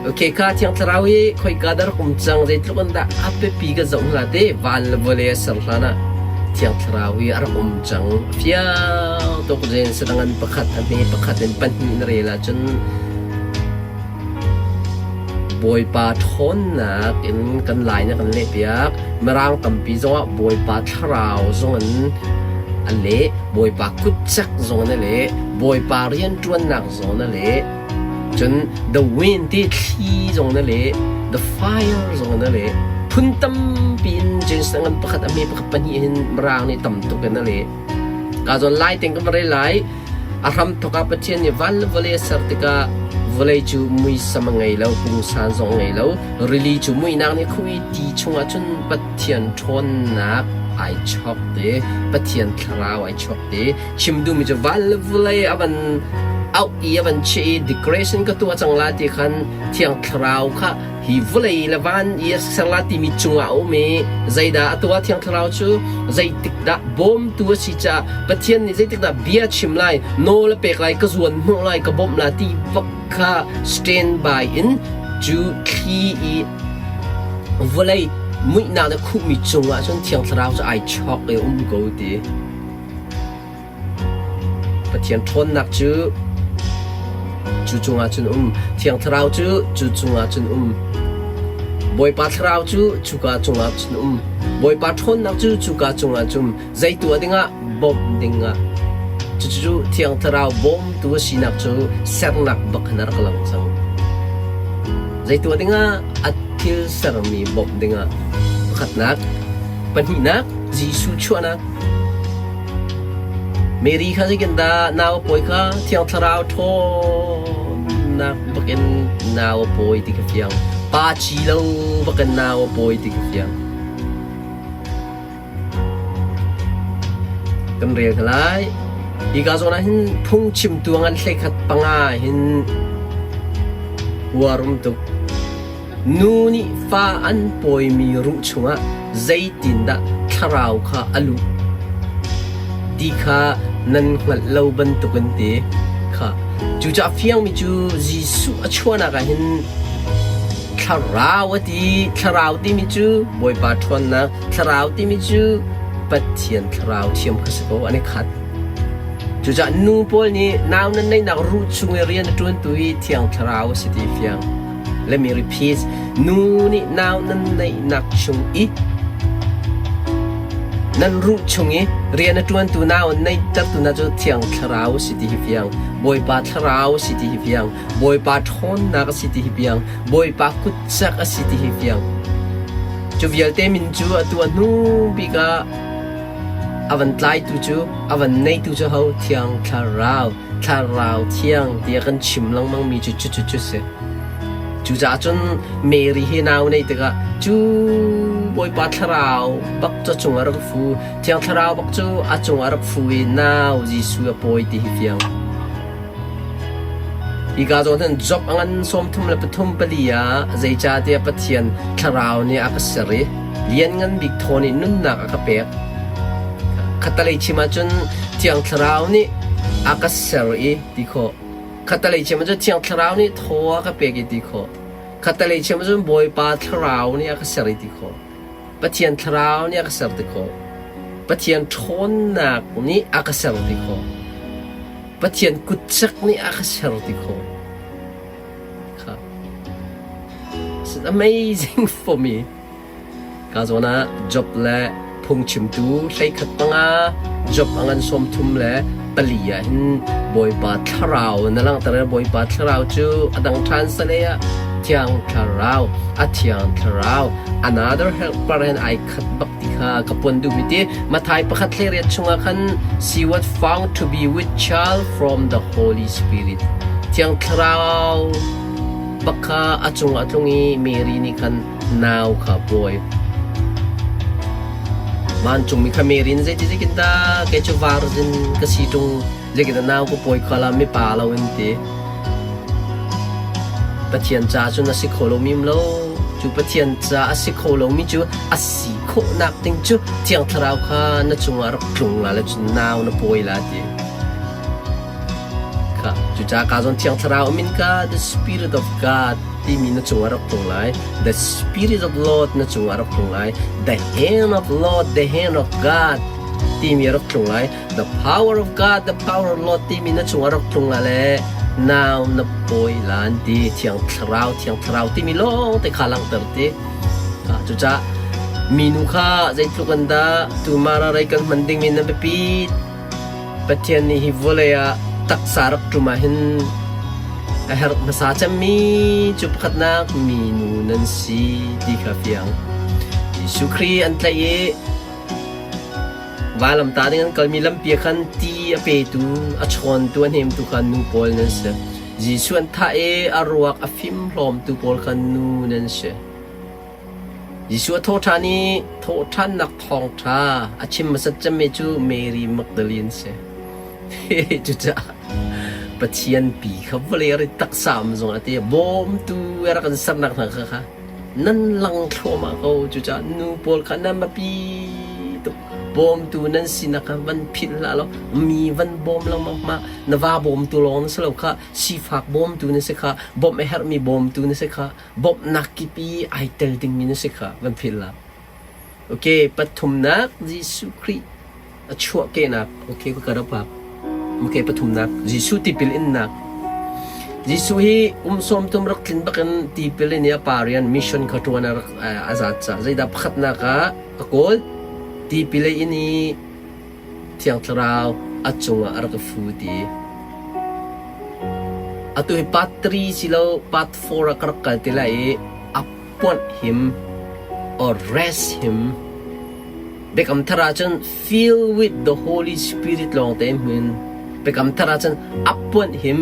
Okay, kha Thiang Thlarau hi khoika dah rak um cang, zeitluk in dah a biapi kan zoh hna te, van le vawlei a ser hlan ah Thiang Thlarau hi a rak um cang. Fiang tuk zen sadang an pakhat, a hme pakhat in pahnih na rel ahcun Bawipa ṭhawnnak in kan lai na kan lehpiak. Mirang tampi zongah Bawipa Thlarau zong in a leh, Bawipa kutcek zong in a leh, Bawipa rianṭuannak zong in a leh. Cun the wind ti thli zong na leh, the fire zong na leh. Phun tampi in James ngan pakhat a hme pakhat pahnih hin Mirang nih tam tuk in a leh. Ka zawn lai ting ka va rel lai. A hramthawk ah Pathian nih van le vawlei a ser tikah vawlei cu muisam a ngei lo, pungsan zong a ngei lo. Rili cu muihnak nih khuh i ti chungah cun Pathian ṭhawnnak ai chok te, Pathian thlarau ai chok te. Chim duhmi cu van le vawlei a van auh i a van chiah i decoration ka tuah cang la ti khan Thiang Thlarau kha hi vawlei le van i a ser la timi cungah a um i zeidah a tuah Thiang Thlarau cu zeitik dah bawmtu a si caah Pathian nih zeitik dah bia chim lai nawl a pek lai ka zuan hnawh lai ka bawmh la ti bak kha stand by in cu thli i vawlei muihnak le khuhmi cungah cun Thiang Thlarau cu ai chawk i a um ko ti. Pathian ṭhawnnak cu cu cungah cun um. Thiang Thlarau cu cu cungah cun um. Bawipa Thlarau cu cuka cungah cun um. Bawipa ṭhawnnak cu cuka cungah cun zei tuah dingah bawmh dingah. Cucu Thiang Thlarau bawmtu a sinak cu sernak bak in a rak lang cang. Zei tuah dingah a thil sermi bawmh dingah. Pakhatnak, pahnihnak, Jesuh chuahnak. Mary kha zeitindah nau a pawi kha Thiang Thlarau ṭhawnnak bakin nau a pawi ti ka fiang. Pa ci lo bakin nau a pawi ti ka fiang. Kan rel hna lai. Hi ka zawn ah hin phungchimtu ngan hleikhat panga hin uar um tuk. Nu nih fa an pawimi ruh chungah zeitindah thlarau kha a luh ti kha nan hngalh lo bantukin ti kha. Cucaah fiangmi cu Jesuh a chuahnak ah hin thlarau a ti. Thlarau timi cu Bawipa ṭhawnnak, thlarau timi cu Pathian thlarau thiam kha si ko, an i khat. Cucaah nu pawl nih nau nan neihnak ruh chung i rian a ṭuantu hi Thiang Thlarau a si ti fiang. Let me repeat. Nu nih nau nan neihnak chung i nan ruh chung i rian a ṭuantu nau an neihtertu hna cu Thiang Thlarau a si ti hi fiang. Bawipa Thlarau a si ti hi fiang. Bawipa ṭhawnnak a si ti hi fiang. Bawipa kutcak a si ti hi fiang. Cu vialte min cu atu a hnu bik ah a van tlaitu cu a van neitu cu ho Thiang Thlarau. Thlarau Thiang tiah kan chim lengmangmi cu cucu cu si. Cucaah cun Mary hi nau nei tikah cu Bawipa Thlarau bak cu a cungah rak fu. Thiang Thlarau bak cu a cungah rak fu i nau Jesuh a pawi ti hi fiang. Hika zawn hin Job a ngan 33 pali ah zeicahtiah Pathian Thlarau nih a ka ser i lianngan bik thaw nih nunnak a ka pek. Khattalei chim ahcun Thiang Thlarau nih a ka ser i ti khawh. Khattalei chim ahcun Thiang Thlarau nih thaw a ka pek i ti khawh. Khattalei chim ahcun Bawipa Thlarau nih a ka ser i ti khawh. Pathian Thlarau nih a ka ser ti khawh. Pathian ṭhawnnak nih a ka ser ti khawh. Pathian kutcek nih a ka ser ti khawh. Kha. It's amazing for me. Ka zawn ah job le phungchimtu hleikhat panga job a ngan 34 le pali ah hin Bawipa Thlarau na langhter i Bawipa Thlarau cu a dang ṭhan sale ah Thiang Thlarau a Thiang Thlarau another helper hin ai khat bak ti kha ka puan duhmi ti Matthai pakhat hlei chungah khan she was found to be with child from the Holy Spirit Thiang Thlarau bak kha a cungah a tlung i Mary nih khan nau kha pawi. Vancungmi kha Mary in zeiti zeikin dah kei cu virgin ka si ṭung zeikin dah nau ka pawi kha la mipa lo in ti. Pathian ca cun a si kho lomi um lo. Cu Pathian ca a si kho lomi cu a si khawhnak ding cu Thiang Thlarau kha na cungah rak tlung la le cun nau na pawi la ti. Kha cucaah. Cucaah ka zawn Thiang Thlarau min ka the Spirit of God timi na cungah rak tlung lai. The Spirit of Lord na cungah rak tlung lai. The hand of Lord, the hand of God timi rak tlung lai. The power of God, the power of Lord timi na cungah rak tlung lai le nau na pawi lan ti Thiang Thlarau, Thiang Thlarau timi lawng te kha langhter ti. Cucaah minu kha zeitluk an dah tu mara rei kan hman dingmi na biapi Pathian nih hi vawlei ah taksa rak ṭum ahhin a herh hmasa cemmi cu pakhatnak minu nan si ti kha fiang. Jesuh Khrih an tlaih i vailamtah ding an kalmi lampi ah khan ti a petu, a chawntu, a hnemtu kha nu pawl nan si. Jesuh an thah i a ruak a fimhlawmtu pawl kha nu nan si. Jesuh a thawhṭhan i thawhṭhannak thawngṭha a chim hmasat cemmi cu Mary Magdalene a si. Cucaah Pathian pi kha vawlei a rit taksa um zong a ti. Bawmtu a rak in sernak hna kha kha nan lang thluahmah ko. Cucaah nu pawl kha nan biapi tuk. Bawmtu nan sinak kha van philh hlah law mi van bawm lengmang hmah. Na va bawmtu lawng na si lo kha sifak bawmtu na si kha bawmh a herhmi bawmtu na si kha bawmhnak kip i ai tel dingmi na si kha van philh la. Okay, pathumnak Jesuh Khrih a chuahkehnak. Okay, ka ka pak. Okay, pathumnak Jesuh tipil innak. Jesuh hi um sawm thum rak tlin bakin tipil in i a pa rian mission kha ṭuan a rak a zat ca. Zeidah pakhatnak ah a kawl tipil a in i Thiang Thlarau a cungah a rak i fu ti. Atu hi part 3 si lo part 4 ah ka rak kal te lai i appoint him or rest him. Biakam Thar ahcun fill with the Holy Spirit lawng te hmun. Biakam Thar ahcun appoint him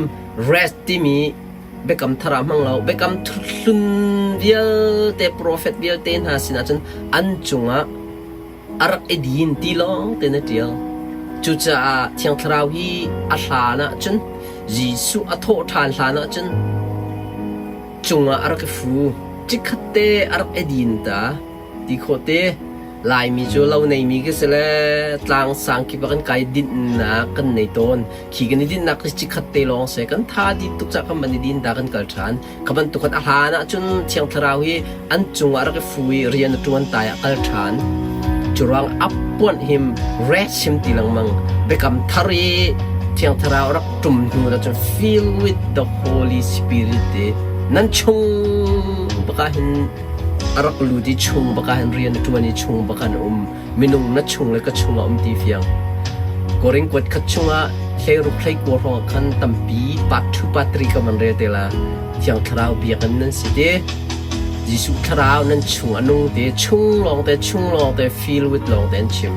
rest timi Biakam Thar ah hmang lo. Biakam Hlun vialte profet vialte hna sinah cun an cungah a rak i din ti lawng tein a ṭial. Cucaah Thiang Thlarau hi a hlan ahcun Jesuh a thawh ṭhan hlan ahcun cungah a rak i fu. Chikkhat te a rak i din ta ti khawh te. Laimi cu lo neimi ka si le tlang sang kip ah kan kai dinhnak kan nei tawn. Khi kan i dinhnak hi chikkhat te lawng si. Kan tha dih tuk caah kan van i din ta kan kal ṭhan. Kha bantuk in a hlan ahcun Thiang Thlarau hi an cungah rak i fu i rian a ṭuan tai ah kal ṭhan. Curuang appoint him, rest him ti lengmang. Biakam thar i Thiang Thlarau rak ṭum hnu ah cun fill with the Holy Spirit ti nan chung baka hin a rak lut i chung baka hin rian a ṭuan i chung baka hin a um. Minung na chung le ka chungah um ti fiang. Korin kuat khat chungah hleiruk hleikua hrawng ah khan tampi part 2 part 3 ka van rel te la. Thiang Thlarau biakinn nan si te. Jesuh Thlarau nan chung a nung te, chung lawng te, chung lawng te, feel with lawng te an chim.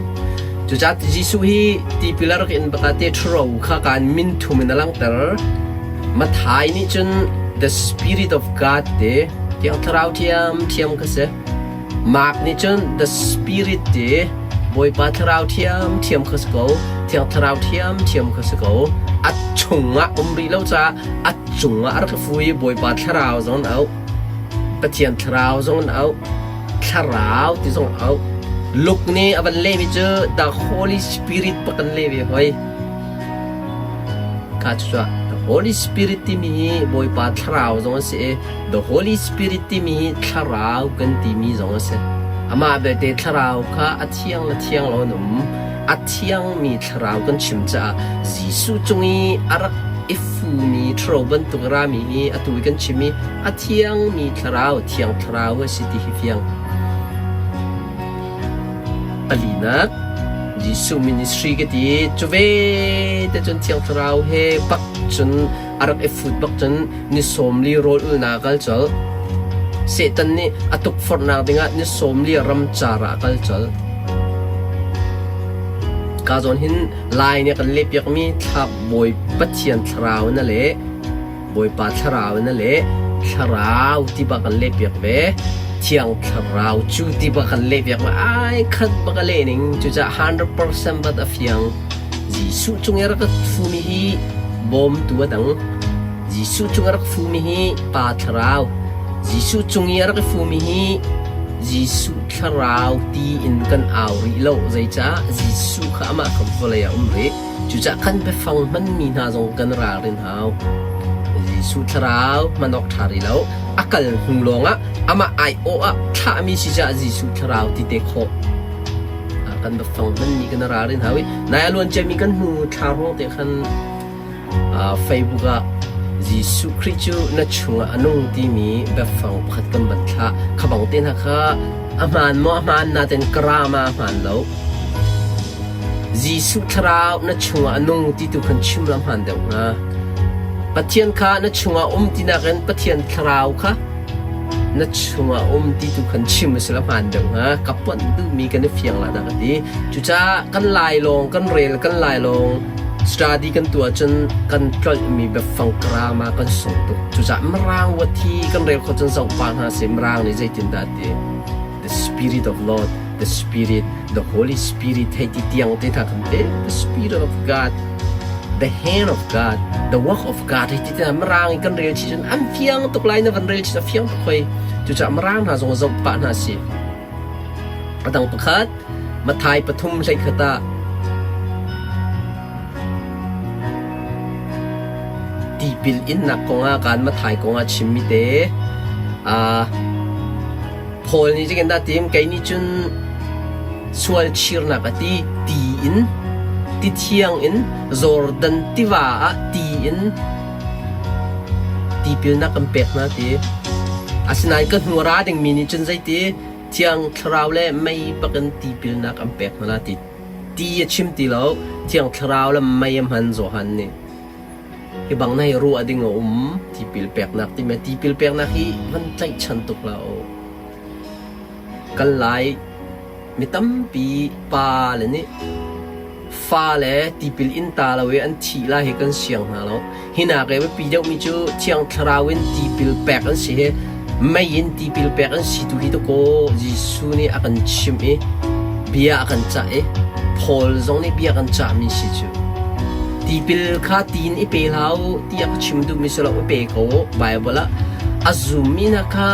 Cucaah Jesuh hi tipil a rak in baka te ṭhuro kha kaan min thum in a langhter. Matthai nih cun the Spirit of God te, Thiang Thlarau thiam thiam kha si. Mark nih cun the Spirit ti Bawipa Thlarau ṭhiamṭhiam kha si ko, Thiang Thlarau ṭhiamṭhiam kha si ko. A chungah um rih lo caah a cungah a rak i fu i Bawipa Thlarau zong an auh, Pathian Thlarau zong an auh, Thlarau ti zong an auh. Luke nih a van lehmi cu the Holy Spirit bak an leh ve hoi. Kha cucu the Holy Spirit timi hi Bawipa Thlarau zong a si i The Holy Spirit timi hi thlarau kan timi zong a si. Amah belte thlarau kha a thiang le thiang lo an um. A thiangmi thlarau kan chim caah Jesuh cung i a rak i fumi ṭhuro bantuk rami hi atu i kan chim i a thiangmi thlarau, thiang thlarau a si ti hi fiang. Palinak, Jesuh ministry ka ti cu ve te cun thiang thlarau he bak cun a rak i fut bak cun ni 40 rawl ulnak a kal colh. Satan nih a tukforhnak dingah ni 40 ramcar ah a kal colh. Ka zawn hin Lai nih kan lehpiakmi thla Bawi Pathian thlarau na le Bawipa thlarau na le thlarau ti bak kan lehpiak ve. Thiang thlarau cu ti bak kan lehpiak ve. Ai khat bak a leh ning cucaah 100% bat a fiang. Jesuh cung i rak fumi hi bawmtu a dang. Jesuh cung a rak fumi hi Pa Thlarau. Jesuh cung i a rak i fumi hi Jesuh Thlarau ti in kan au rih lo. Zeicah? Jesuh kha amah kha vawlei ah um rih. Cucaah kan biafang hmanmi hna zong kan ralrin hau. Jesuh thlarau hman awk ṭha rih lo. A kal hnu lawngah amah aiawh ah thlahmi si caah Jesuh thlarau ti te khawh. Kan biafang hmanmi kan ralrin hau i nai a luan ciami kan hnu thla hrawng te khan Facebook ah Jesuh Khrih cu na chungah a nung timi biafang pakhat kan van thlah. Kha bang te hna kha a hmaan maw a hmaan nain karama a hmaan lo. Jesuh thlarau na chungah a nung ti tu khan chim la hmaan deuh hnga. Pathian kha na chungah um ti nakin Pathian thlarau kha na chungah um ti tu khan chim a si la hmaan deuh hnga. Ka ponh duhmi kan i fiang la dah ka ti. Cucaah kan lai lawng kan rel kan lai lawng study kan tuah cun kan tlolhmi biafang grammar kan sung tuk. Cucaah Mirang wathi kan rel khawh cun zoh pah hna sih Mirang nih zeitindah a ti. The Spirit of Lord, the Spirit, the Holy Spirit hei ti tiang te hna kan te. The Spirit of God, the hand of God, the work of God hei ti te hna Mirang i kan rel chih cun an fiang tuk lai na van rel chih a fiang tuk hoi. Cucaah Mirang hna zong zoh pah hna si. A dang pakhat, Matthai pathum hleikhat ah tipil innak kongah kan Matthai kongah chimmi te uh, Paul nih zeitin dah tim kei nih cun sual chirnak a ti ti in ti thiang in Jordan tiva ah ti in tipilnak kan pek hna ti. Asinain ka hnu a ra dingmi nih cun zeiti Thiang Thlarau le mei bakin tipilnak an pek hna la ti. Ti a chim ti lo, Thiang Thlarau le mei a hman Johan nih. Hi bang na hi ruah ding a um tipil peknak timi tipil peknak hi van tlaihchan tuk la u. Kan lai mi tampi pa le nih fale tipil in ta lo i an thih lai hi kan siang hna lo. Hi nak i biapi deuhmi cu Thiang Thlarau in tipil pek an si hi mei in tipil pek an si tu hi dakaw Jesuh nih a kan chimh i bia a kan cah i Paul zong nih bia kan cahmi si cu. Tipil kha tiin i pe hlah u tiah ka chim duhmi si lo i pe ko Bible ah a zummi hna kha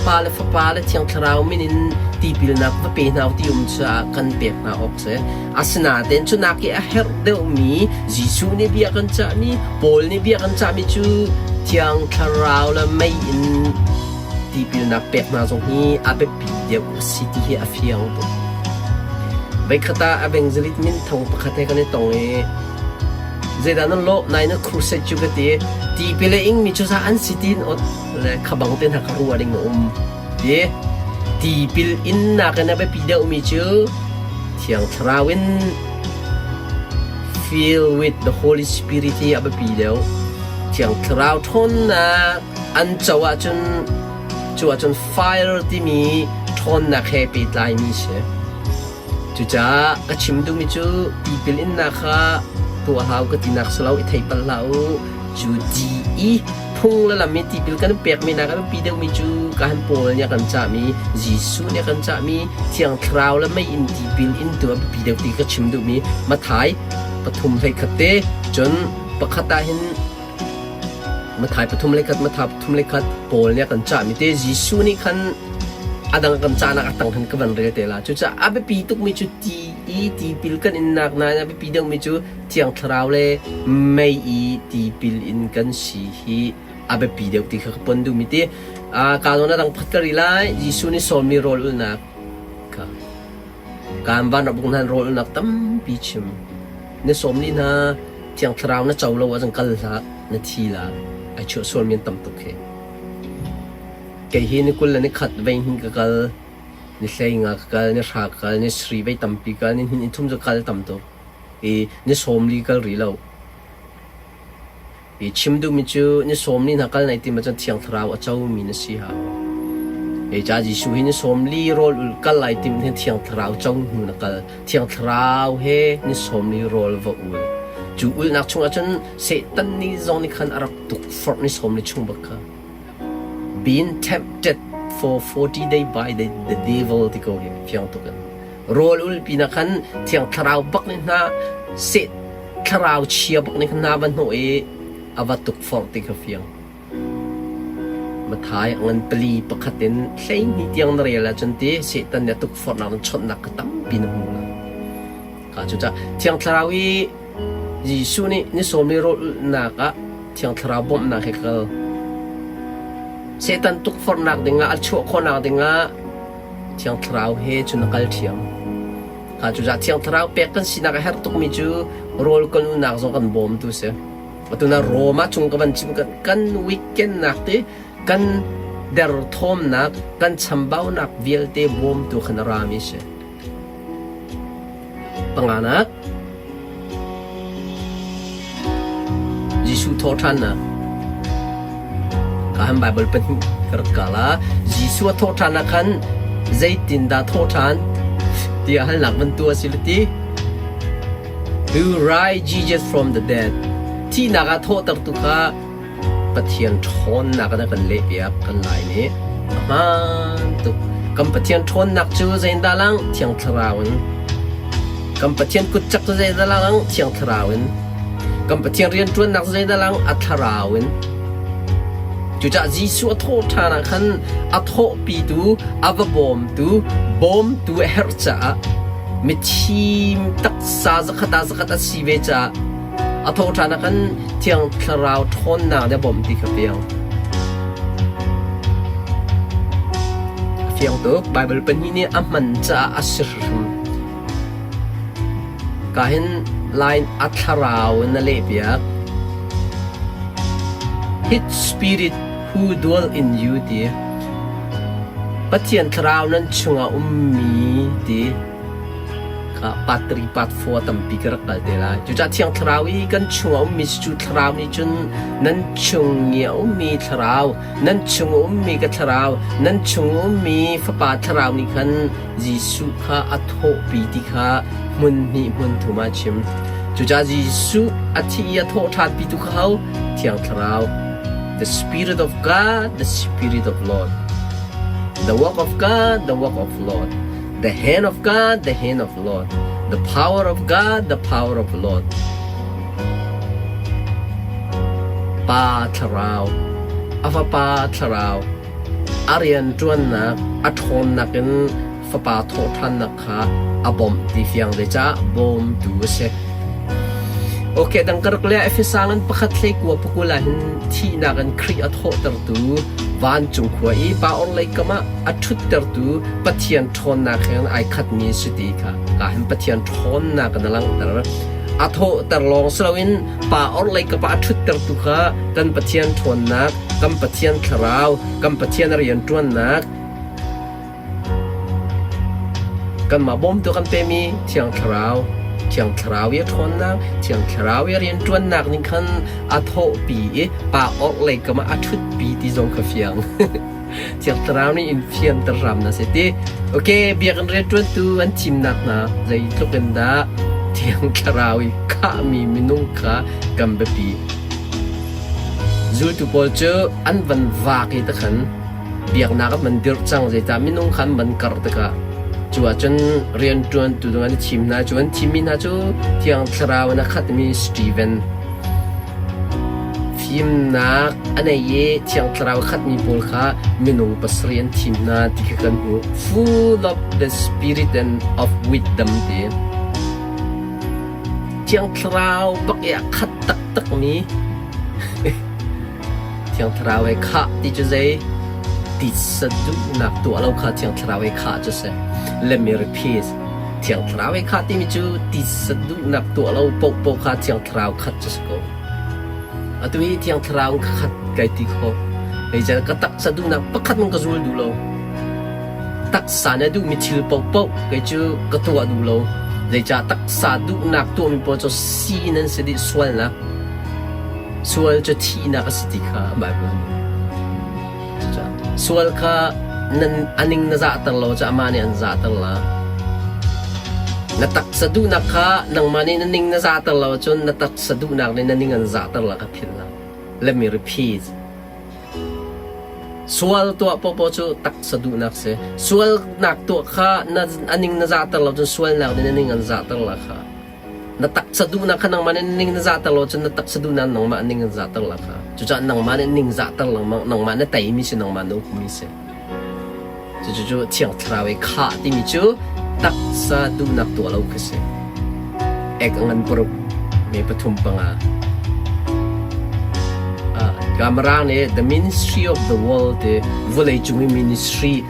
Pa le Fapa le Thiang Thlarau min in tipilnak va pe hna u ti um caah kan pek hna awk si. Asinain cu nak i a herh deuhmi Jesuh nih bia kan cahmi, Paul nih bia kan cahmi cu Thiang Thlarau le mei in tipilnak pek hna zong hi a biapi deuh a si ti hi a fiang tuk. Voikhat ah evangelist minthang pakhat he kan i tong i zeidah nan lawh nai na crusade cu ka ti tipil a ingmi cu za an si tin ot le khabang te hna ka ruah ding a um ti tipil innak in a biapi deuhmi cu Thiang Thlarau in fill with the Holy Spirit hi a biapi deuh. Thiang Thlarau ṭhawnnak an co ahcun cu ahcun fire timi ṭhawnnak he pehtlaimi si. Cucaah ka chim duhmi cu tipil innak kha tuah hau ka tinak si lo i thei palh hlah u. Cu di i phung le lam i tipil kan pekmi nak a biapi deuhmi cu kan Paul nih a kan cahmi, Jesuh nih a kan cahmi Thiang Thlarau le mei in tipil in tu a biapi deuh ti ka chim duhmi Matthai pathum hleikhat te cun pakhat ah hin Matthai pathum le khat Matthai pathum le khat Paul nih a kan cahmi te Jesuh nih khan a dang kan cahnak a tang khan ka van rel te la. Cucaah a biapi tukmi cu ti i tipil kan innak nain a biapi deuhmi cu Thiang Thlarau le mei i tipil in kan si hi a biapi deuh ti kha ka pon duhmi ti. Ka zawn a dang phat ka ri lai. Jesuh nih sawmmi rawl ulhnak kha Kaan van rak buk hna rawl ulhnak tampi chim. Na sawm ni hna Thiang Thlarau na co lo ahcun kal hlah, na thi la. Ai chuah sualmi an tam tuk hi. Kei hi ni 20 le ni khat vei hnih ka kal, ni 15 ka kal, ni hra ka kal, ni sarih vei tampi kal, ni hnih ni thum cu kal tam tuk. I ni 40 kal rih lo. I chim duhmi cu ni 40 hna kal nai tim ahcun Thiang Thlarau a comi na si hau. Hi ca Jesuh hi ni 40 rawl ul kal lai tim hin Thiang Thlarau co hnu na kal. Thiang Thlarau he ni 40 rawl va ul. Cu ulnak chung ahcun Satan nih zong nih khan a rak tukforh ni 40 chung bak kha. Being tempted for 40 day by the, the devil ti ko hi fiang tuk in. Rawl ul pinah khan Thiang Thlarau bak nih hna seh thlarau chia bak nih khan hna va hnawh i a va tukforh ti kha fiang. Matthai a ngan pali pakhat in 12 tiang na rel ahcun ti Satan nih a tukforhnak in chawnhnak kha tampi na hmu lai. Ka cucaah Thiang Thlarau i Jesuh nih ni sawmli rawl ulhnak ah Thiang Thlarau bawmhnak he kal. Satan tukforhnak dingah a chuah khawhnak dingah Thiang Thlarau he cun a kal ṭhiam. Kha cucaah Thiang Thlarau pek kan sinak a herh tukmi cu rawl kan ulnak zong kan bawmtu si. Atu na Rom ah cung ka van chim kan weekend nak te kan derthawmnak kan chambaunak vialte bawmtu khan a rami si. Panganak Jesuh thawhṭhannak Ka han Baibal pahnih ka rak ka la. Jesuh a thawhṭhan ah khan zeitindah thawhṭhan tiah halnak van tuah a si ti. Who raised Jesus from the dead? Thihnak ah thawhtertu kha Pathian ṭhawnnak in a kan lehpiak kan lai nih a hmaan tuk. Kan Pathian ṭhawnnak cu zeidah lang? Thiang Thlarau in. Kan Pathian kutcak cu zeidah lang? Thiang Thlarau in. Kan Pathian rianṭuannak cu zeidah lang? A Thlarau in. Cucaah Jesuh a thawh ṭhan ah khan a thawhpitu, a va bawmtu, bawmtu a herh caah mithi taksa zakhat ah zakhat a si ve caah a thawhṭhan ah khan Thiang Thlarau ṭhawnnak nih a bawmh ti kha fiang. A fiang tuk. Baibal pahnih nih a hman caah a si hrim. Ka hin line a thlarau in a lehpiak. His spirit who dwell in you ti. Pathian thlarau nan chungah ummi ti. Kha part 3 part 4 tampi ka rak kal te lai. Cucaah Thiang Thlarau i kan chungah ummi cu Thlarau nih cun nan chung i a ummi Thlarau, nan chung ummi ka Thlarau, nan chung ummi Fapa Thlarau nih khan Jesuh kha a thawhpi ti kha hmun hnih hmun thum ah a chim. Cucaah Jesuh a thi i a thawh ṭhanpitu kha ho? Thiang Thlarau. The Spirit of God, the Spirit of Lord. The work of God, the work of Lord. The hand of God, the hand of Lord. The power of God, the power of Lord. Pa thlarau, a fapa thlarau, a rianṭuannak, a ṭhawnnak in fapa thawhṭhannak kha a bawmh ti fiang zeicah bawmtu a si. Okay, dang ka rak le Efesa ngan pakhat hlei kua pakul ah hin thihnak in Khrih a thawhtertu vancung khua i pa orhlei kam ah a ṭhuttertu Pathian ṭhawnnak he ai khatmi si ti kha ka hin Pathian ṭhawnnak in a langhter. A thawhter lawng si loin pa orhlei kap ah a ṭhuttertu kha kan Pathian ṭhawnnak, kan Pathian thlarau, kan Pathian rianṭuannak, Kanmah bawmtu kan pemi Thiang Thlarau, Thiang Thlarau i a ṭhawnnak, Thiang Thlarau i a rianṭuannak ning khan a thawhpi i pa orhlei kam ah a ṭhutpi ti zong kha fiang. Thiang Thlarau nih in fianter hram hna seh ti. Okay, biakinn rianṭuantu an thimnak hna zeitluk in dah Thiang Thlarau i khahmi minung kha kan biapi. Zultu pawl cu an van vak i takhan biaknak an van dirh cang zeicah minung kha an van karh tikah cu ahcun rianṭuantu ding an i thim hna cu an thimmi hna cu Thiang Thlarau in a khatmi Steven fimnak a nei i Thiang Thlarau a khatmi pawl kha minung pasarih an thim hna ti kha kan hmuh full of the spirit and of wisdom ti Thiang Thlarau bak i a khat taktakmi Thiang Thlarau he khah ti cu zei? Titsa duhnak tuah lo kha Thiang Thlarau he khah cu si. Let me repeat. Thiang Thlarau he khah timi cu titsa duhnak tuah lo paohpaoh kha Thiang Thlarau khat cu si ko. Atu hi Thiang Thlarau in ka khat kai ti kho. Zeicahtiah ka taksa duhnak pakhat hmanh ka zul duh lo. Taksa nih a duhmi thil paohpaoh kei cu ka tuah duh lo. Zeicah taksa duhnak tuahmi paoh cu sin an si dih sualnak. Sual cu thihnak a si ti kha Baibal nih a Sual kha nan a ning na zahter lo cu amah nih an zahter la. Na taksa duhnak kha nangmah nih na ning na zahter lo cun na taksa duhnak nih na ning an zahter la kha philh la. Let me repeat. Sual tuah paohpaoh cu taksa duhnak si. Sualnak tuah kha na a ning na zahter lo cun sualnak nih na ning an zahter la kha. Na taksa duhnak kha nangmah nih ning na zahter lo cun na taksa duhnak nangmah ning an zahter la kha. Cucaah nangmah nih ning zahter lengmang, nangmah na teimi si, nangmah na ukmi si. Cucu Thiang Thlarau i khah timi cu taksa duhnak tuah lo kha si. Ek a ngan paruk. Me pathum panga. Mirang nih The Ministry of the World ti vawlei cung i ministry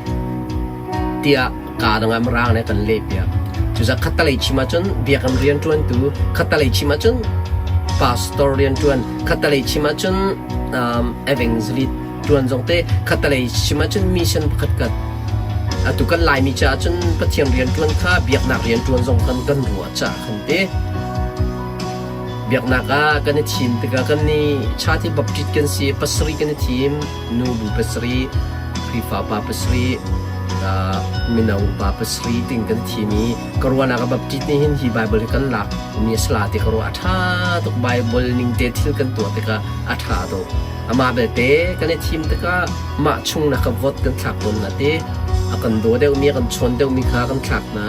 tiah kaa dang ah Mirang nih kan leh piak. Cucaah khattalei chim ahcun biakinn rianṭuantu, khattalei chim ahcun pastor rianṭuan, khattalei chim ahcun evangelist ṭuan zong te, khattalei chim ahcun mission pakhat kat. Atu kan Laimi caah cun Pathian rianṭuan kha biaknak rianṭuan zong kan kan ruah caah khan te. Biaknak ah kan i thim tikah kan nih Chati Baptist kan si, pasarih kan i thim, nubu pasarih, Khrihfa pa pasarih, mino upa pasarih ting kan thim i ka ruahnak ah Baptist nih hin hi Bible hi kan lak mi a si la ti ka ruah. A ṭha tuk Bible ning te thil kan tuah tikah a ṭha tuk. Amah belte kan i thim tikah mah chung na ka vote kan thlak tawn na ti. A kan daw deuhmi, a kan chawn deuhmi kha kan thlak hna.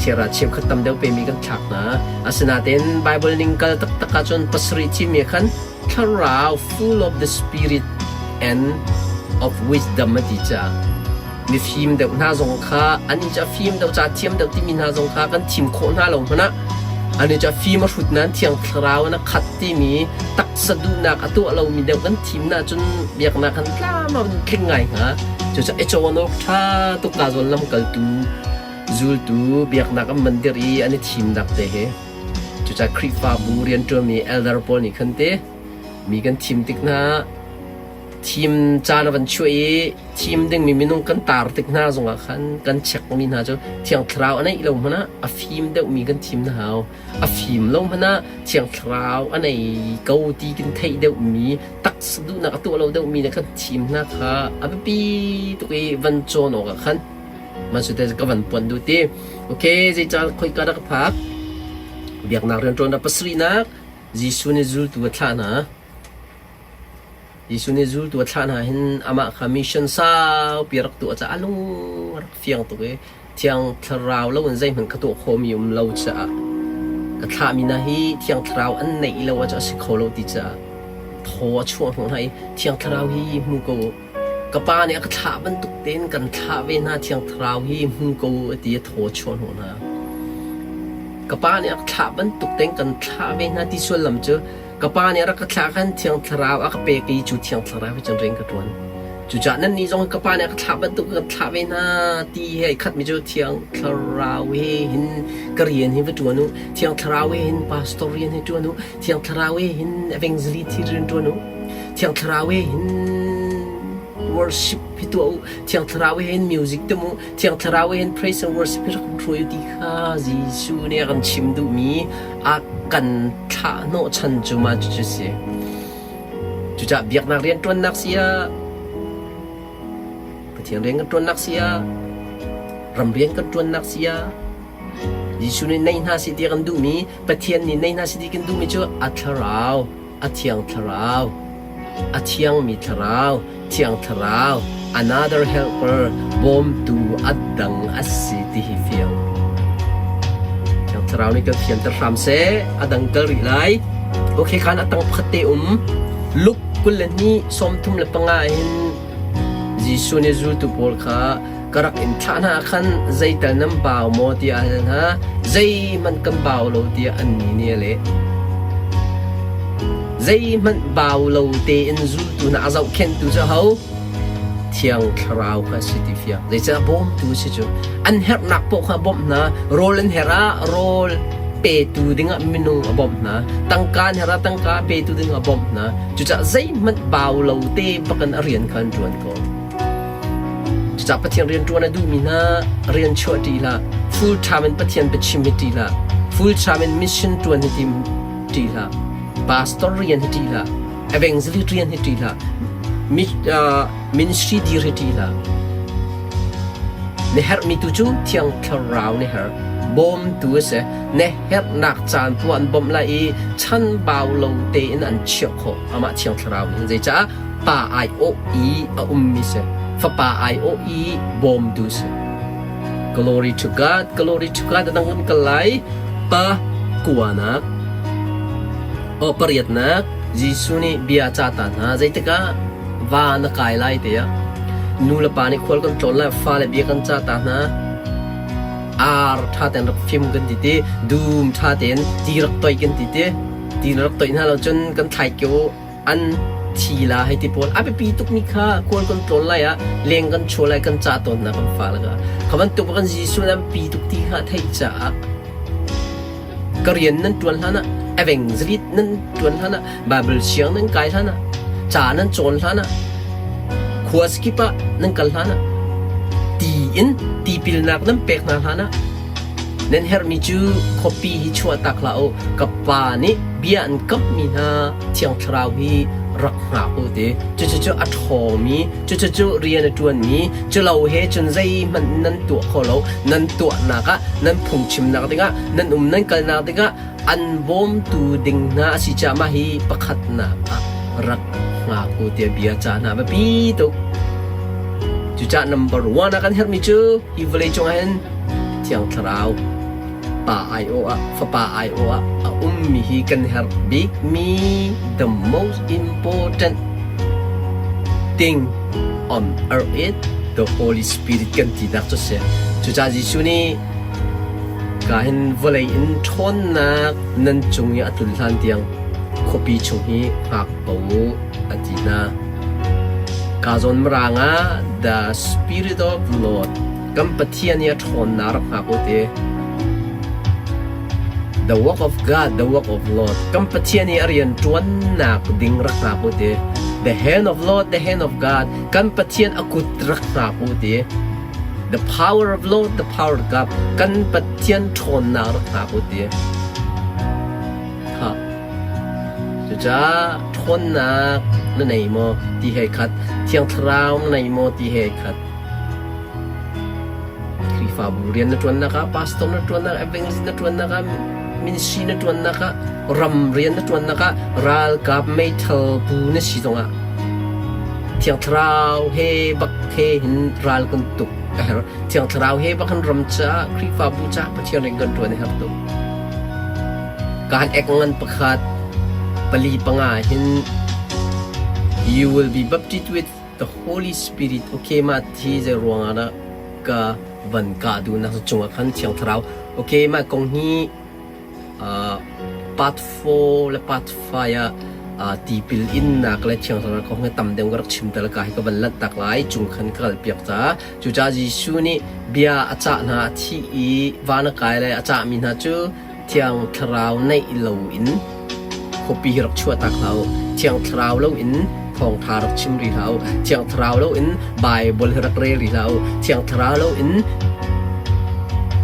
Chiara cheukhat tam deuh pemi kan thlak hna. Asinain Bible ning kal taktak ahcun pasarih thimi khan thlarau full of the spirit and of wisdom a ti caah mifim deuh hna zong kha an i ca fim deuh ca thiam deuh timi hna zong kha kan thim khawh hna lo hmanh ah an i ca fim a hrut nain thiang thlarau in a khat timi taksa duhnak a tuah lomi deuh kan thim na cun biaknak kan tlam a tling ngai hnga. Cucaah i cawn awk ṭha tuk ka zawn lamkaltu Zultu biaknak an man dirh i an i thimnak te hi cucaah Khrihfabu rianṭuanmi elder pawl nih khan te mi kan thim tik hna thim caan a van chuah i thim dingmi minung kan tar tik hna zongah khan kan chekmi hna cu Thiang Thlarau a neih lo hmanh ah a fim deuhmi kan thim hna hau. A fim lo hmanh ah Thiang Thlarau a nei ko ti kan theih deuhmi taksa duhnak a tuah lo deuhmi le kan thim hna kha a biapi tuk i van cawn awk ah khan Masute ka van puan duh ti. Okay, zeicah khoika dah ka phak? Biaknak rianṭuan ah pasarihnak Jesuh nih zultu a thlah hna. Jesuh nih zultu a thlah hna hin amah kha mission saupi a rak tuah caah a lung a rak fiang tuk i Thiang Thlarau lo in zeihmanh ka tuah khawhmi um lo caah ka thlahmi hna hi Thiang Thlarau an neih lo ahcun a si kho lo ti caah thaw a chuah hnawh hna i Thiang Thlarau hi hmu ko u. Ka pa nih a ka thlah bantuk tein kan thlah ve hna Thiang Thlarau hi hmu ko u a ti i thaw a chuah hnawh hna. Ka pa nih a ka thlah bantuk tein kan thlah ve hna ti sullam cu ka pa nih a rak ka thlah khan Thiang Thlarau a ka pek i cu Thiang Thlarau he cun rian ka ṭuan. Cucaah nannih zong ka pa nih a ka thlah bantuk kan thlah ve hna ti he ai khatmi cu Thiang Thlarau he hin ka rian hi va ṭuan u. Thiang Thlarau he hin pastor rian hi ṭuan u. Thiang Thlarau he hin evangelist hi rian ṭuan u. Thiang Thlarau he hin worship hi tuah u. Thiang Thlarau he hin music tum u. Thiang Thlarau he hin praise and worship hi rak hruai u ti kha Jesuh nih a kan chim duhmi a kan thlah hnawhchan cu mah cucu si. Cucaah biaknak rianṭuannak si ah Pathian rian kan ṭuannak si ah ram rian kan ṭuannak si ah Jesuh nih nei hna seh ti a kan duhmi Pathian nih nei hna seh ti kan duhmi cu a thlarau a thiang thlarau, a thiangmi thlarau, thiang thlarau, another helper, bawmtu a dang a si ti hi fiang. Thiang thlarau nih kan fianter hram seh, a dang kal rih lai. Okay, khan a tang pakhat te um. Luke 22 35 hin Jesuh nih zultu pawl kha ka rak in thlah hna khan zeital nan bau maw tiah a hal hna. Zeihmanh kan bau lo tiah annih nih a leh. Zeihmanh bau lo tein zultu hna a zohkhenhtu cu aho? Thiang Thlarau kha a si ti fiang. Zeicahtiah bawmtu a si cu. An herhnak paoh kha a bawmh hna. Rawl an herh ah rawl petu dingah minung a bawmh hna. Tangka an herh ah tangka petu dingah a bawmh hna. Cucaah zeihmanh bau lo te bakin a rian kha an ṭuan ko. Cucaah Pathian rianṭuan a duhmi hna rian chuah ṭih hlah. Full time in Pathian biachim hi ṭih hlah. Full time in mission ṭuan hi tim ṭih hlah. Pastor rian hi ṭih hlah. Evangelist rian hi ṭih hlah. Ministry dir hi ṭih hlah. Na herhmi tu cu Thiang Thlarau na herh. Bawmtu a si. Na herhnak caan tu an bawmh lai i chanbau lo tein an chiah khawh. Amah Thiang Thlarau nih hin zeicah pa aiawh i a ummi si. Fapa aiawh i bawmtu si. Glory to God, glory to God. Adang kan kal lai. Pa kuanak. O pariatnak. Jesuh nih bia ca ta hna. Zeitikah va na kai lai tiah. Nu le pa nih khual kan tlawn lai, fale bia kan ca ta hna. Ar ṭha tein rak fim kan ti ti, dum ṭha tein ti rak toih kan ti ti. Ti na rak toih hna lo cun kan thlaikio an thi la hei ti pawl a biapi tukmi kha kawl kan tlawn lai ah leng kan chuah lai kan cah tawn hna kan fale kha. Kha bantuk kan Jesuh nih a biapi tuk ti kha a theih caah ka rian nan ṭuan hlan ah evangelist nan ṭuan hlan ah Bible siang nan kai hlan ah ca nan cawn hlan ah khua skip ah nan kal hlan ah ti in tipilnak nan pek hna hlan ah nan herhmi cu khuapi hi chuah tak hlah u ka pa nih bia an kamhmi hna Thiang Thlarau hi rak hngak u ti cucu a ṭhawngmi cucu rian a ṭuanmi culo he cun zeihmanh nan tuah kho lo nan tuahnak ah nan phungchimnak dingah nan um nan kalnak dingah an bawmtu ding hna a si caah mah hi pakhatnak ah rak hngak u tiah bia ca hna biapi tuk. Cucaah number one ah kan herhmi cu hi vawlei cungah hin Thiang Thlarau Pa aiawh ah Fapa aiawh ah a ummi hi kan herh bikmi the most important thing on earth is the Holy Spirit kan tinak cu si. Cucaah Jesuh nih Ka hin vawlei in ṭhawnnak nan cung i a tlun hlan tiang khuapi chung hi hngak ko u, a ti hna. Ka zawn mirang ah the Spirit of Lord kan Pathian i a ṭhawnnak rak hngak u ti. The work of God, the work of Lord. Kan Pathian i a rian ṭuannak ding rak hngak u ti. The hand of Lord, the hand of God. Kan Pathian a kut rak hngak u ti. The power of Lord, the power of God. Kan Pathian ṭhawnnak rak hngak u ti. Ha. Cucaah ṭhawnnak na nei maw ti he khat, Thiang Thlarau na nei maw ti he khat. Khrihfabu rian na ṭuannak ah, pastor na ṭuannak, evangelist na ṭuannak ah, ministry na ṭuannak ah, ram rian na ṭuannak ah, ralkap meithal bu na si zongah Thiang Thlarau he bak he hin ral kan tuk a herh. Thiang Thlarau he bak hin ram caah, Khrihfabu caah Pathian rian kan ṭuan a herh tuk. Kaan ek ngan pakhat pali panga hin you will be baptized with the Holy Spirit. Okay, mah thi zei ruangah dah ka van kah duhnak cungah khan Thiang Thlarau. Okay, mah kong hi Part 4 le Part 5 ah tipil innak le Thiang Thlarau kong hi tam deuh ka rak chim te ka hi ka van lanh tak lai cung khan ka kal piak ca. Cucaah Jesuh nih bia a cah hna a thih i van a kai le a cahmi hna cu Thiang Thlarau neih loin khuapi hi rak chuah tak hlah u. Thiang Thlarau loin thawngṭha rak chim rih hlah u. Thiang Thlarau loin Baibal hi rak rel rih hlah u. Thiang Thlarau loin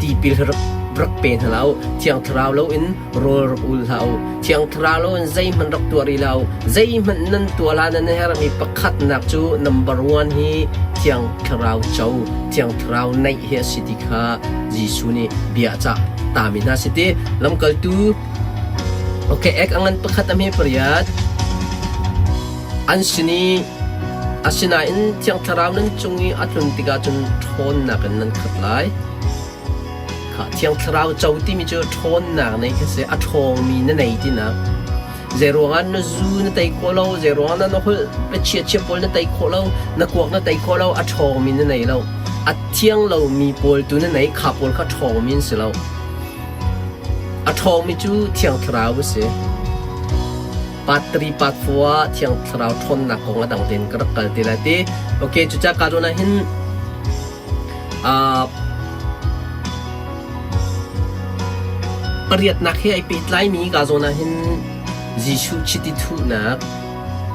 tipil hi rak rak pe hna hlah u. Thiang Thlarau loin rawl rak ul hlah u. Thiang Thlarau loin zeihmanh rak tuah rih hlah u. Zeihmanh nan tuah la nan herhmi pakhatnak cu number one hi Thiang Thlarau co, Thiang Thlarau neih hi a si ti kha Jesuh nih bia a cah tami hna si ti. Lamkaltu Okay, ek a ngan pakhat a hme pariat. An sin i asinain Thiang Thlarau nan cung i a tlun tikah cun ṭhawnnak in nan khat lai. Kha Thiang Thlarau co timi cu ṭhawnnak nei khi si, a ṭhawngmi na nei tinak. Zei ruangah na zu na tei khawh lo, zei ruangah na holh biachia chia pawl na tei khawh lo, na kuak na tei khawh lo, a ṭhawngmi na nei lo. A thiang lomi pawl tu na nei, kha pawl kha ṭhawngmi an si lo. A ṭhawngmi cu Thiang Thlarau a si. Part 3, part 4 ah Thiang Thlarau ṭhawnnak kong a dang tein ka rak kal te lai ti. Okay, cucaah ka zawn ah hin pariatnak he ai pehtlaimi ka zawn ah hin Jesuh chiti thuhnak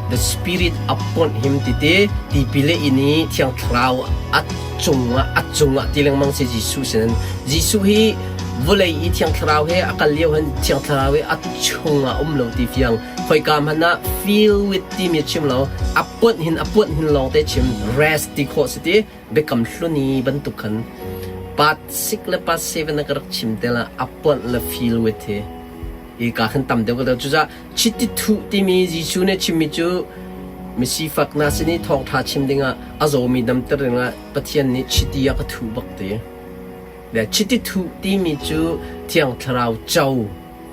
the Spirit upon him titi tipil a in i Thiang Thlarau a cungah a cungah ti lengmang si Jesuh sinin Jesuh hi vawlei i Thiang Thlarau he a kal lio hin Thiang Thlarau hi a chungah um lo ti fiang khoika hmanh ah feel with timi a chim lo a puanh hin a puanh hin lawng te chim rest ti khawh si ti biakam hlun i bantuk khan part 6 le part 7 na ka rak chim te la a puanh le feel with hi i ka khan tam deuh ka deuh cucaah chiti thuh timi Jesuh nih chimmi cu misifak hna sin i thawngṭha chim dingah a zawmi damter dingah Pathian nih chiti a ka thuh bak ti. Le chiti thuh timi cu Thiang Thlarau co,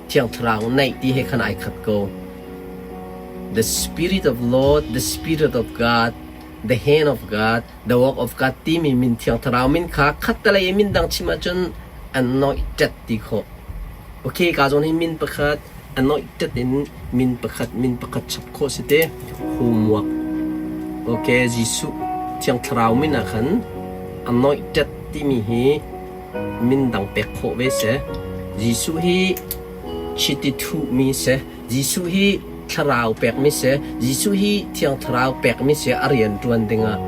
Thiang Thlarau neih ti he khan ai khat ko. The Spirit of Lord, the Spirit of God, the hand of God, the work of God timi min Thiang Thlarau min kha khattelei i min dang chim ahcun anointed ti khawh. Okay, ka zawn hi min pakhat. Anointed in min pakhat min pakhat chap khawh si te. Homework. Ok, Jesuh Thiang Thlarau min ah khan anointed timi hi min dang pek khawh ve si. Jesuh hi chiti thuhmi si. Jesuh hi thlarau pekmi si. Jesuh hi Thiang Thlarau pekmi si a rian ṭuan dingah.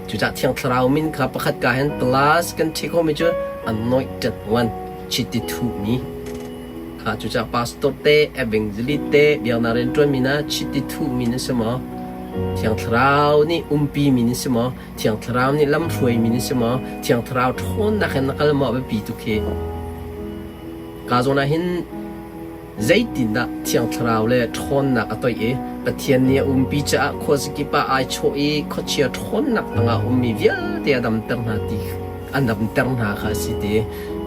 Cucaah Thiang Thlarau min kha pakhat ka hin plus kan ṭhi khomi cu anointed one, chiti thuhmi. Kha cucaah pastor te, evangelist te, biaknak rianṭuanmi hna chiti thuhmi nan si maw? Thiang Thlarau nih umpimi nan si maw? Thiang Thlarau nih lamhruaimi nan si maw? Thiang Thlarau ṭhawnnak in na kal maw? A biapi tuk hi. Ka zawn ah hin Zeitindah Thiang Thlarau le ṭhawnnak a toih i Pathian nih a umpi caah khuazakip ah ai chawh i khuachia ṭhawnnak tangah a ummi vialte a damter hna ti an damter hna kha a si ti.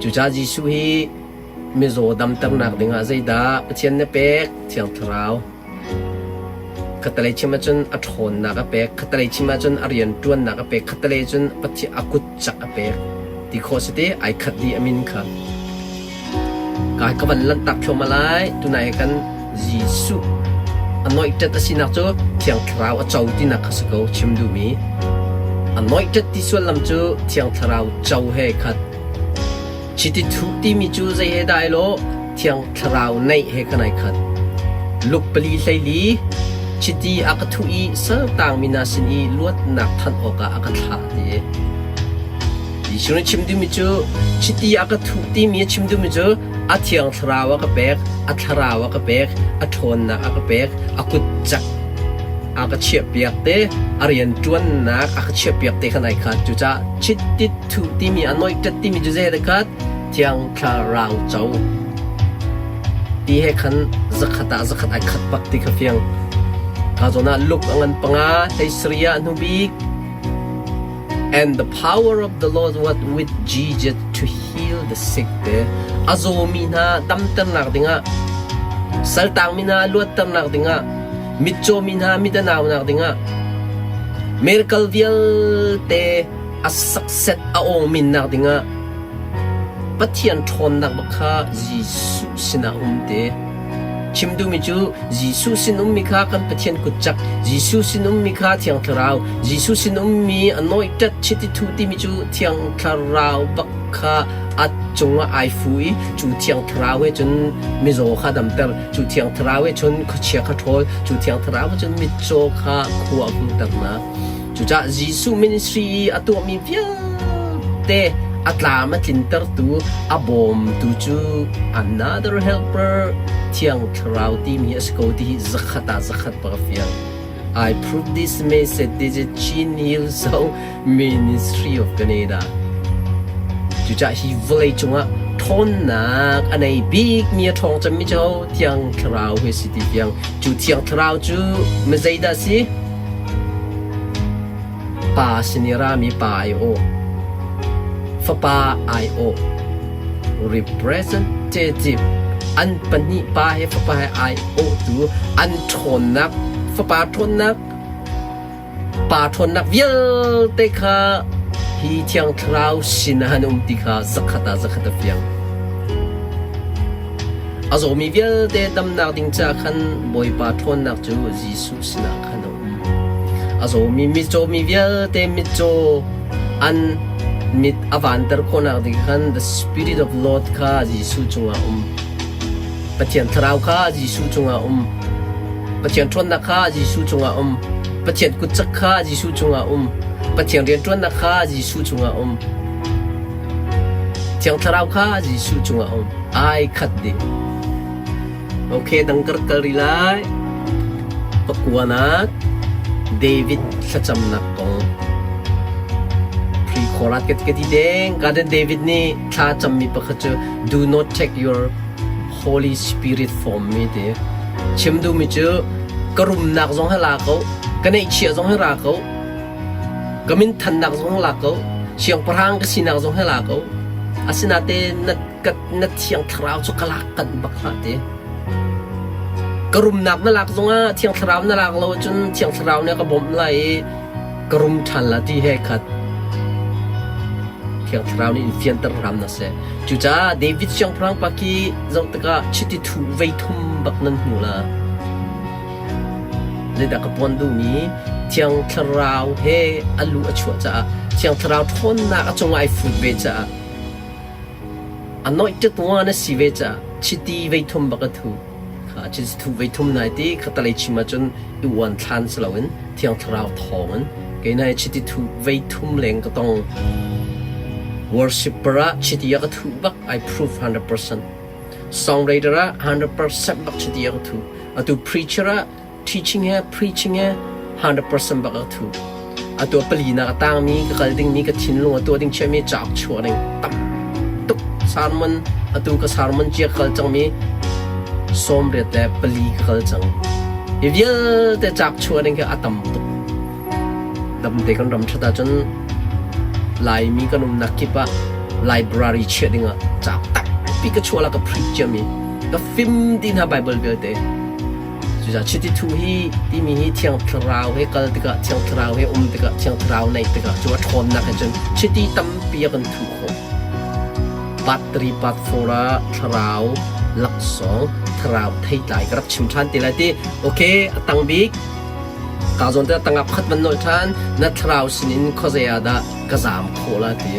Cucaah Jesuh hi mizaw damternak dingah zeidah Pathian nih a pek? Thiang Thlarau. Khattelei chim ahcun a ṭhawnnak a pek, khattelei chim ahcun a rianṭuannak a pek, khattelei cun Pathian a kut cak a pek ti khawh si ti ai khat dih a min kha. Ka ka van lanhtak thluahmah lai. Tunai he kan Jesuh anointed a sinak cu Thiang Thlarau a co tinak kha si ko chim duhmi. Anointed ti sullam cu Thiang Thlarau co he khat. Chiti thuh timi cu zei he dah ai lawh? Thiang Thlarau neih he kan ai khat. Luke pali hleili chiti a ka thuh i saltangmi hna sin i luatnak thanh awkah a ka thlah ti. Jesuh nih chim duhmi cu chiti a ka thuh timi a chim duhmi cu a Thiang Thlarau a ka pek, a Thlarau a ka pek, a ṭhawnnak a ka pek, a kut cak a ka chiahpiak te, a rianṭuannak a ka chiahpiak te khan ai khat. Cucaah chiti thuh timi anointed timi cu zei khat Thiang Thlarau co ti he khan zakhat ah zakhat ai khat bak ti kha fiang. Ka zawn ah Luke a ngan panga, hlei sarih ah hnubik And the power of the Lord was with Jesus to heal the sick te. A zawmi hna damternak dingah, saltangmi hna luatternak dingah, mitcawmi hna mit a naunak dingah, miracle vialte a success a awngminnak dingah Pathian ṭhawnnak bak kha Jesuh sinah um te. Chim duhmi cu Jesuh sin ummi kha kan Pathian kutcak, Jesuh sin ummi kha Thiang Thlarau, Jesuh sin ummi a nawiṭat chiti thu timi cu Thiang Thlarau bak kha a cungah ai fu i cu Thiang Thlarau he cun mizaw kha damter, cu Thiang Thlarau he cun khuachia kha ṭhawl, cu Thiang Thlarau he cun mitcaw kha khua a hmuhter hna. Cucaah Jesuh ministry i a tuahmi vialte a tlam a tlintertu, a bawmtu cu another helper Thiang Thlarau timi a si ko ti hi zakhat ah zakhat bak a fiang. I prove this message this is Chin Hillsong Ministry of Canada. Cucaah hi vawlei cungah ṭhawnnak a nei bikmi a ṭhawng cemmi cu Thiang Thlarau hi a si ti fiang. Cu Thiang Thlarau cu mizeidah a si? Pa sin i rami pa aiawh, fapa aiawh, representative, an pahnih pa he fapa he aiawhtu an ṭhawnnak, fapa ṭhawnnak, pa ṭhawnnak vialte kha hi Thiang Thlarau sin ah an um ti kha zakhat ah zakhat a fiang. A zawmi vialte damnak ding caah khan Bawipa ṭhawnnak cu Jesuh sinah khan a um. A zawmi mitcawmi vialte mitcaw an mit a vanter khawhnak ding khan the Spirit of Lord kha Jesuh cungah a um. Pathian Thlarau kha Jesuh cungah a um. Pathian ṭhawnnak kha Jesuh cungah a um. Pathian kutcak kha Jesuh cungah a um. Pathian rianṭuannak kha Jesuh cungah a um. Thiang Thlarau kha Jesuh cungah a um. Ai khat dih. Ok, dang kar kal rih lai. Pakuanak David thlacamnak kong. Pre-chorat ka ti deng. Garden David nih thla cammi pakhat cu do not take your Holy Spirit from me ti. Chim duhmi cu ka rumnak zong hi la ko, ka neihchiah zong hi ra ko, ka minthannak zong hi la ko, siangpahrang ka sinak zong hi la ko. Asinain na ka na thiang thlarau cu ka lak kanh bak hlah ti. Ka rumnak na lak zongah thiang thlarau na lak lo cun thiang thlarau nih a ka bawmh lai i ka rum ṭhan la ti he khat. Thiang Thlarau nih in fianter hram hna seh. Cucaah David siangpahrang pa khi zoh tikah chiti thuh vei thum bak nan hmu la. Zeidah ka puan duhmi Thiang Thlarau he a lu a chuah caah Thiang Thlarau ṭhawnnak a cungah ai fut ve caah anointed one a si ve caah chiti vei thum bak a thu. Kha chiti thuh vei thum nai ti khatalei chim ahcun i uan thlan si loin Thiang Thlarau thawngin kei nai chiti thuh vei thum leng ka tong. Worshipper ah chiti a ka thuh bak I prove 100%. Songwriter ah 100% bak chiti a ka thuh. Atu preacher ah teaching he preaching he 100% bak a ka thuh. Atu a palinak a tangmi ka kal dingmi ka thinlung a tuah ding chiahmi cauk chuah ding tam tuk sermon atu ka sermon cia ka kal cangmi 84 ka kal cang. Hi vialte cauk chuah ding khi a tam tuk. Damte kan ram ṭhat ahcun Laimi kan umnak kip ah library chiah dingah cauk tampi ka chuah la ka print ciami ka fim ti hna Bible vialte. Cucaah chiti thu hi timi hi Thiang Thlarau he kal tikah Thiang Thlarau he um tikah Thiang Thlarau neih tikah cu a ṭhawnnak he cun chiti tampi a kan thuh khawh. Part 3 part 4 ah Thlarau laksawng Thlarau theitlai ka rak chim ṭhan te lai ti. Okay, a tang bik Ka zawn te tangah pakhat van nolh ṭhan, na thlarau sinin khuazei ah dah ka zaam khawh la ti.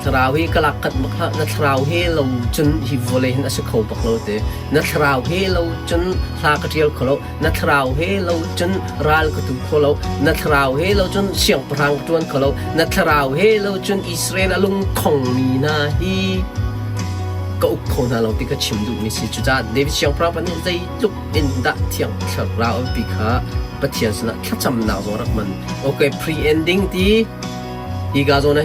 Thlarau hi ka lak kat bak hlah, na thlarau he lo cun hi vawlei hin a si kho bak lo ti. Na thlarau he lo cun hla ka ṭial kho lo, na thlarau he lo cun ral ka tu kho lo, na thlarau he lo cun siangpahrang ka ṭuan kho lo, na thlarau he lo cun Israel a lungkhongmi hna hi ka uk kho hna lo ti ka chim duhmi si. Cucaah David siangpahrang pa nih zeitluk in dah Thiang Thlarau pi kha Pathian sinah thlacamnak zong rak hman. Okay, pre-ending ti hi ka zawn ah.